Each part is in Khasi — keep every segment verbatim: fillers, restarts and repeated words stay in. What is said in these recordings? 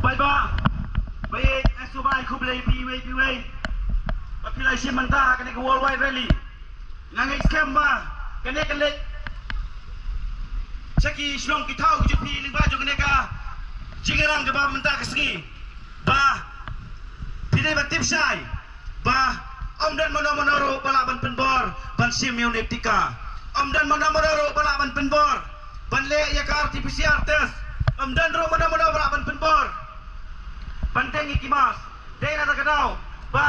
Bye bye. Bye, eh, subai khublei phi wei phi wei. Ba phi la shim mynta kane ka worldwide rally. Nga ngeit skhem ba kane ka leit sha ki shnong ki thaw ki jong phi lyngba jong kane ka jingïarap kaba mynta ka sngi. Ba phi dei ban tip shai ba ym don mano mano ruh ba lah ban pynbor ban shim ïa une u tika. Ym don mano mano ruh ba lah ban pynbor ban leh ïa ka R T P C R test. Ym don ruh mano mano ba lah ban pynbor ban deng ïa ki mask. Dei na kata ka daw ba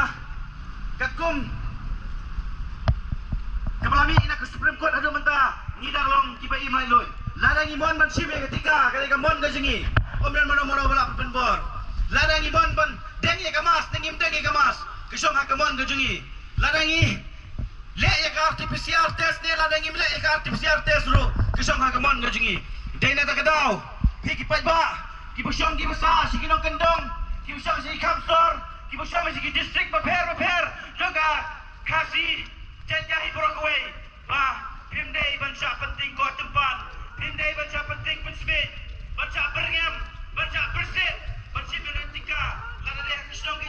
katkum kaba la mih na ka Supreme Court haduh mynta, ngi dang long kiba im laitluid. Lada ngi mon ban shim ïa ka tika, ka dei ka mon ka jong ngi. Ym don mano mano ba lah ban pynbor. Lada ngi mon ban deng ïa ka mask, te ngim deng ïa ka mask, ka shong ha ka mon ka jong ngi. Lada ngi leh ïa ka R T P C R test ne lada ngim leh ïa ka R T P C R test ruh, ka shong ha ka mon ka jong ngi. Dei na kata ka daw, phi ki paidbah kiba shong kiba sah sha ki nongkyndong, kiba shong sha ki kham sor, kiba shong sha ki district bapher bapher jong ka Khasi Jaintia hi baroh kawei, ba phim dei ban shah pynting koit tympan, phim dei ban shah pynting pynsmit, ban shah byrngem, ban shah byrsit ban shim ïa une u tika. Lada dei ha ki shnong ki